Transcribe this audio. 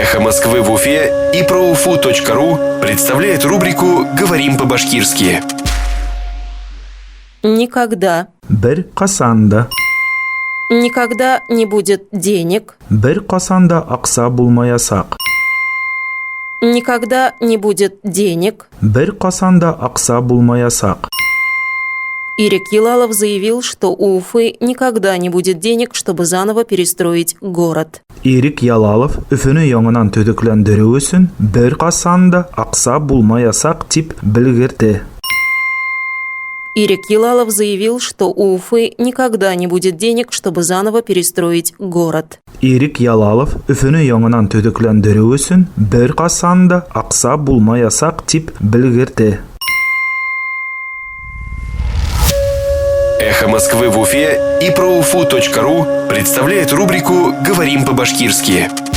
«Эхо Москвы» в Уфе и проуфу.ру представляет рубрику «Говорим по-башкирски». Никогда. Бер ҡасан да. Никогда не будет денег. Бер ҡасан да аҡса булмаясаҡ. Никогда не будет денег. Бер ҡасан да аҡса булмаясаҡ. Ирек Ялалов заявил, что у Уфы никогда не будет денег, чтобы заново перестроить город. Ирек Ялалов Өфөнө яңынан төҙөкләндереү өсөн бер ҡасан да аҡса булмаясаҡ тип белгертте. Ирек Ялалов заявил, что у Уфы никогда не будет денег, чтобы заново перестроить город. Ирек Ялалов Өфөнө яңынан төҙөкләндереү өсөн бер ҡасан да аҡса булмаясаҡ тип белгертте. «Эхо Москвы» в Уфе и проуфу.ру представляет рубрику «Говорим по-башкирски».